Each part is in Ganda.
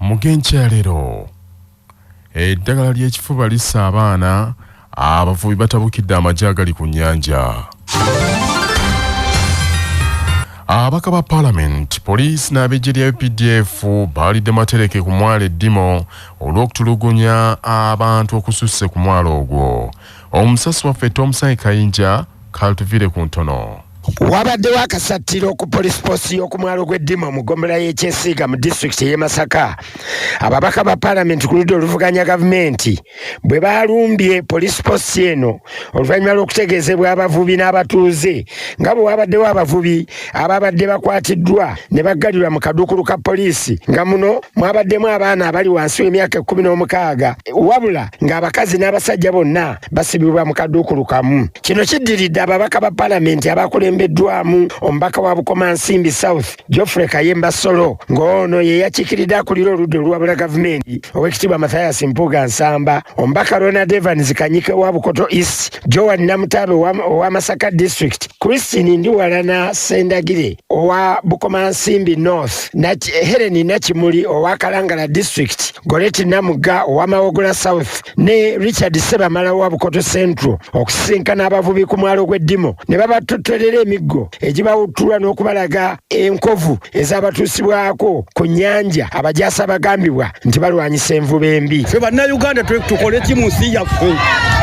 Mugenkya leero eddagala ly'ekifuba lissa abaana, abavubi batabukidde amagye agali ku nnyanja. Ababaka ba Palamenti, poliisi n'ab'eggye lya UPDF baalidde matereke ku mwalo Eddimo olw'okutulugunya abantu okususse ku mwalo ogwo. Omusasi waffe Tomusange Kayinja kalutuvire ku ntono. Wabaddewo akasattiro ku police post y'oku mwalo gw'Eddimo mu ggombolola y'e Kyesiiga mu disitulikiti ey'e Masaka. Ababaka ba Palamenti ku ludda oluvuganya gavumenti bwe baalumbye police post eno oluvannyuma lw'okutegeezebwa abavubi n'abatuuze nga bwe wabaddewo abavubi ababadde bakwatiddwa ne baggalirwa mu kaduukulu ka poliisi, nga muno mwabaddemu abaana abali wansi w'emyaka 16, wabula ng'abakazi n'abasajja bonna basibibwa mu kaduukulu kamu. Kino kiddiridde ababaka ba Palamenti abakulembeddwamu omubaka wa Bukomansimbi South Geoffrey Kayemba Solo, ng'ono ye yakiikiridde akulira oludda oluwabula gavumenti Oweekitiibwa Mathias Mpuuga Nsamba, omubaka Ronald Evans Kanyike wa Bukoto East, Joan Namutaabe owa Masaka District, Christine Ndiwalana Sendagire owa Bukomansimbi North, Helen Nakimuli owa Kalangala District, Goreti Namugga owa Mawogola South ne Richard Sebamala owa Bukoto Central okusisinkana abavubi ku mwalo gw'Eddimo ne babatotolera emiggo egibawuttulwa n'okubalaga enkovu ezabatuusibwako ku nnyanja abajaasi abagambibwa nti balwanyisa envuba embi. Ffe Bannayuganda tukole ki mu nsi yaffe?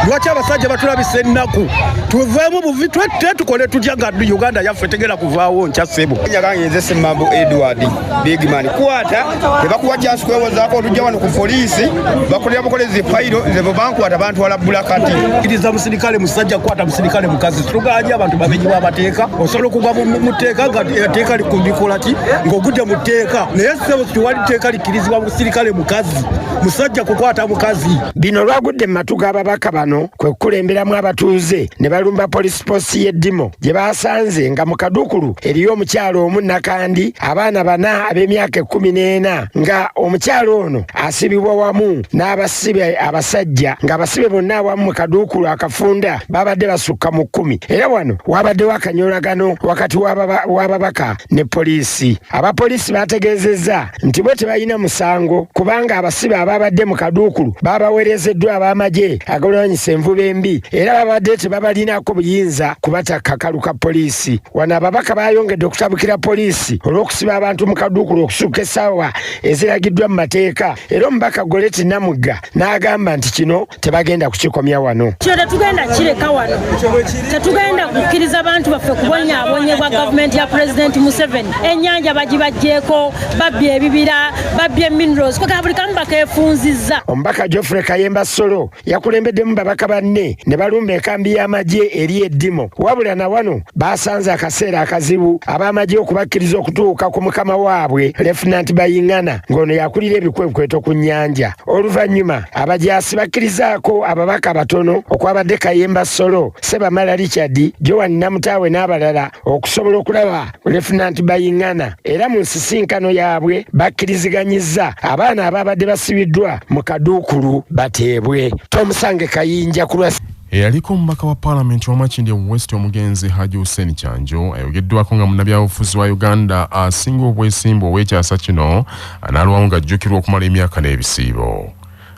Lwaki abasajja batulabisa ennaku? Tuveemu buvi, twette, tukole tutya nga Uganda yaffe tegera kuvaawo nkya, ssebo? Nyagange nze Semambo Edward Bigman. Kwata tebakuwa chance kwewozaako, olujja wano ku poliisi bakolera bukolezi fayiro, nze bwe bankwata bantwala Bulakati. Kkiriza musirikale musajja kukwata musirikale mukazi. Tuganye abantu bamenyi b'amateeka. Osobola okugwa mu tteeka nga etteeka likola ki ng'ogudde mu tteeka, naye ssebo tewali tteeka likkirizibwa musirikale mukazi musajja kukwata mukazi. Bino lwagudde mu matu g'ababaka bano kwe kukulemberamu abatuuze ne balumba police post y'Eddimo gye basanze nga mu kaduukulu eriyo omukyalo omu nakandi abaana 4 ab'emyaka 14, nga omukyalo ono asibibwa wamu n'abasibe abasajja, ng'abasibe bonna awamu mu kaduukulu akafunda babadde basukka mu 10. Era wano wabaddewo akanyolagano wakati w'ababaka ne poliisi. Abapoliisi bategeezezza nti bo tebalina musango kubanga abasibe ababadde mu kaduukulu babaweerezeddwa ab'amagye agalwanyisa envuba embi, era babadde tebabalinako buyinza kubata kakalu ka poliisi. Wano ababaka bayongedde okutabukira poliisi olw'okusiba abantu mu kaduukulu okusukka essaawa eziragiddwa mu mateeka, era omubaka Goreti Namugga n'agamba nti kino tebagenda kukikomya wano. Kino tetugenda kireka wano, tetugenda kukkiriza bantu baffe kubonyaabonyebwa gavumenti ya Pulezidenti Museveni. Ennyanja bagibaggyeko, babbye ebibira, babbye minerals, kwegamba buli kamu bakeefunzizza. Omubaka Geoffrey Kayemba Solo yakulembeddemu babaka banne ne balumba enkambi y'amagye eri Eddimo, wabula na wano basanze akaseera akazibu ab'amagye okubakkiriza okutuuka ku mukama waabwe Lieutenant Bayingana, ng'ono yakulira ebikwekweto ku nnyanja. Oluvannyuma abajaasi bakkirizaako ababaka batono okwabadde Kayemba Solo, Sebamala Richard, Joan Namutaawe n'abalala okusobola okulaba Lieutenant Bayingana, era mu nsisinkano yaabwe bakkiriziganyizza abaana ababadde basibiddwa mu kaduukulu bateebwe. Tomusange Kayinja ku lwa Eyaliko omubaka wa Paalamenti wa Makindye West omugenzi Haji Hussein Kyanjo ayogeddwako nga munnabyabufuzi wa Uganda asinga obwesimbu ow'ekyasa kino, anaalwawo ng'ajjukirwa okumala emyaka n'ebisiibo.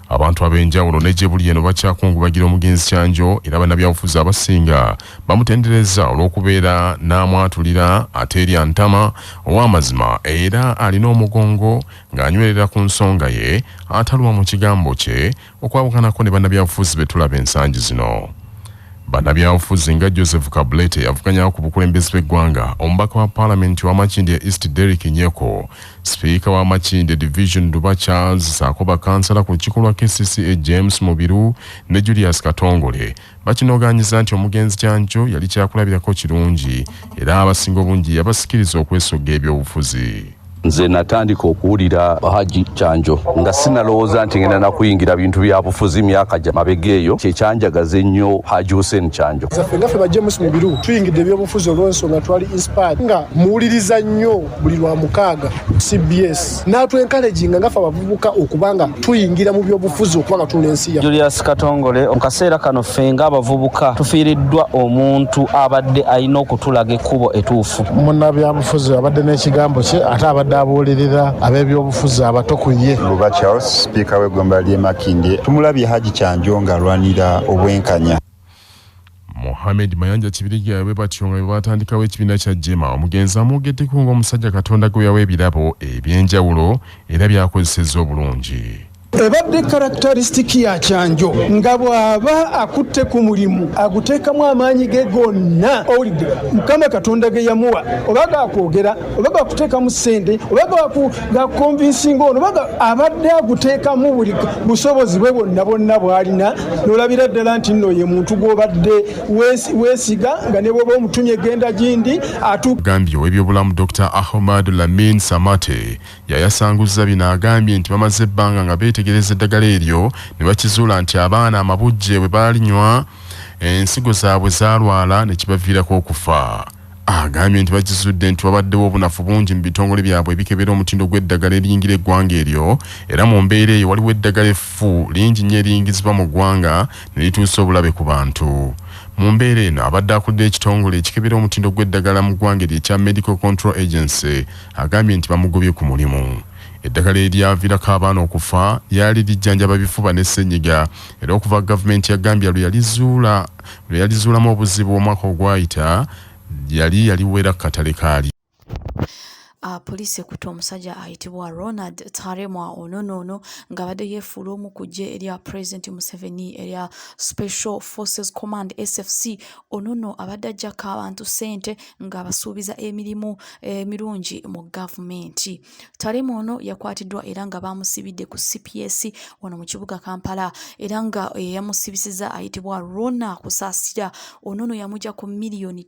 Abantu ab'enjawulo ne gye buli eno bakyakungubagira omugenzi Kyanjo, era bannabyabufuzi abasinga bamutendereza olw'okubeera n'amwatulira ate erya ntama, ow'amazima era alina omugongo ng'anywerera ku nsonga ye, atalwa mu kigambo kye okwawukanako ne bannabyabufuzi be tulaba ensangi zino. Bannabyabufuzi nga Joseph Kabulete yavuganyawo ku bukulembeze bw'eggwanga, omubaka wa Paalamenti wa Makindye East Derrick Nyeko, sipiika wa Makindye Division Duba Charles, ssaako bakansala ku lukiiko lwa KCCA James Mubiru ne Julius Katongole bakinogaanyiza nti omugenzi Kyanjo yali kyakulabirako kirungi era abasinga obungi yabasikiriza okwesogga ebyobufuzi. Nze natandika okuwulira Haji Kyanjo nga sinalowooza nti ngenda nakuyingira bintu bya bufuzi myaka gya mabega eyo, kyekyanjagaza ennyo Haji Hussein Kyanjo. Ffe nga ffe ba James Mubiru tuyingidde ebyobufuzi olw'ensonga twali inspired nga muwuliriza nnyo buli lwa mukaaga CBS n'atwencouraginga nga ffe abavubuka okuba nga tuyingira mu byobufuzi okuba nga tunula ensi yaffe. Julius Katongole, mu kaseera kano ffe ng'abavubuka tufiiriddwa omuntu abadde alina okutulaga ekkubo etuufu. Munnabyabufuzi abadde n'ekigambo kye ate abadde abuulirira ab'ebyobufuzi abato ku ye. Luba Charles, sipiika w'eggombolola ly'e Makindye, tumulabye Haji Kyanjo ng'alwanira obwenkanya. Mohammed Mayanja Kibirige bwe batyo nga bwe batandikawo ekibiina kya JEEMA. Omugenzi amwogeddeko ng'omusajja Katonda gwe yawa ebirabo eby'enjawulo era by'akozesezza obulungi. Ebadde characteristic ya Kyanjo nga bw'aba akutte ku mulimu aguteekamu amaanyi ge gonna, owulidde, Mukama Katonda ge yamuwa, oba gakwogera oba gakuteekamu ssente oba gakuconvincinga ono oba abadde aguteekamu buli busobozi bwe bwonna bwonna bw'alina, n'olabira ddala nti nno ye muntu gw'obadde weesiga nga ne bw'oba omutumye genda gindi atu. Gambye ow'ebyobulamu Dr. Ahmad Lamin Samate yayasanguza bino, agambye nti bamaze ebbanga nga beetegereza eddagala eryo ne bakizuula nti abaana amabujje bwe baalinywa ensigo zaabwe zaalwala ne kibaviirako okufa. Agambye nti bakizudde nti wabaddewo obunafu bungi mu bitongole byabwe ebikebera omutindo gw'eddagala eriyingira eggwanga eryo, era mu mbeera eyo waliwo eddagala effu lingi nnyo eriyingizibwa mu ggwanga ne lituusa obulabe ku bantu. Mu mbeera eno abadde akulira ekitongole ekikebera omutindo gw'eddagala mu ggwanga eryo ekya Medical Control Agency agambye nti bamugobye ku mulimu. Eddagala eryaviirako abaana okufa lyali lijjanjaba bifuba ne ssenyiga, era okuva gavumenti ya Gambia lwe yalizuulamu obuzibu omwaka ogwayita yali yaliwera ku katale kaali. Poliisi ekutte omusajja ayitibwa Ronald Taremwa Onono ng'abadde yeefuula omu ku ggye erya President Museveni erya Special Forces Command SFC. Onono abadde aggyako abantu ssente ng'abasuubiza emirimu emirungi mu gavumenti. Taremwa ono yakwatiddwa era nga baamusibidde ku CPS wano mu kibuga Kampala, era nga eyamusibisiza ayitibwa Rona Kusaasira. Onono yamugya ku 5 miliyoni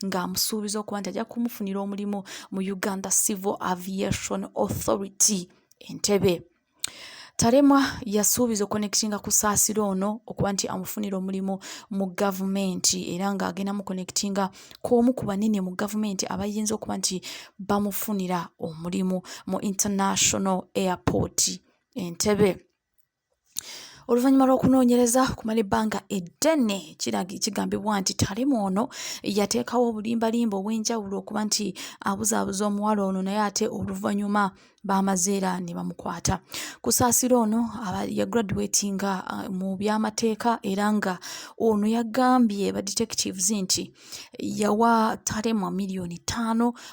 ng'amusuubiza okuba nti ajja kumufunira omulimu mu Uganda Civil Aviation Authority Entebbe. Taremwa yasuubiza okuconnectinga Kusaasira ono okuba nti amufunira omulimu mu gavumenti, era ng'agenda muconnectinga ku omu ku banene mu gavumenti abayinza okuba nti bamufunira omulimu mu International Airport Entebbe. Oluvannyuma lw'okunoonyereza okumala ebbanga eddene, kigambibwa nti Taremwa ono yateekawo obulimbalimba obw'enjawulo okuba nti abuzaabuza omuwala ono, naye ate oluvannyuma baamaze era ne bamukwata. Kusaasira ono yagraduatinga mu byamateeka, era nga ono yagambye ba detectives nti yawa Taremwa 5 miliyoni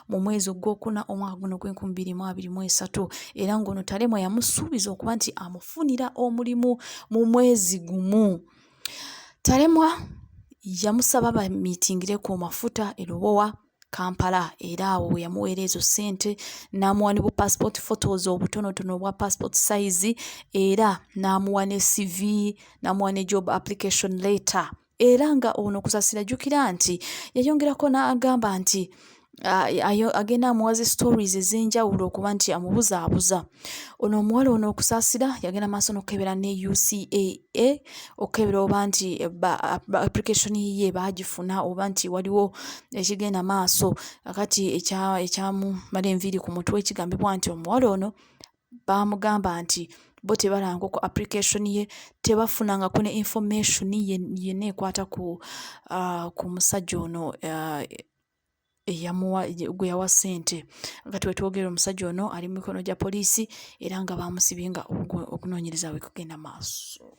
mu mwezi ogwokuna omwaka guno gw'e2023, era ng'ono Taremwa yamusuubiza okuba nti amufunira omulimu mu mwezi gumu. Taremwa yamusaba bamiitingire ku mafuta e Lubowa, Kampala, era awo we yamuweera ezo ssente n'amuwa ne bu passport photos obutonotono obwa passport size, era n'amuwa ne CV, n'amuwa ne job application letter. Era nga ono Kusasira, jjukira nti yayongerako n'agamba nti agenda amuwa zi stories ez'enjawulo okuba nti amubuzaabuza ono omuwala ono. Okusaasira yagenda maaso n'okukebera ne UCAA okukebera oba nti application ye baagifuna oba nti waliwo ekigenda maaso. Akati ekyamumala enviiri ku mutwe, kigambibwa nti omuwala ono baamugamba nti bo tebalangako ku application ye, tebafunangako ne information yenna ekwata ku musajja ono eyamuwa gwe yawa ssente. Kati wetwogera omusajja ono ali mu mikono gya poliisi, era nga bamusibye nga okunoonyereza bwe kugenda maaso.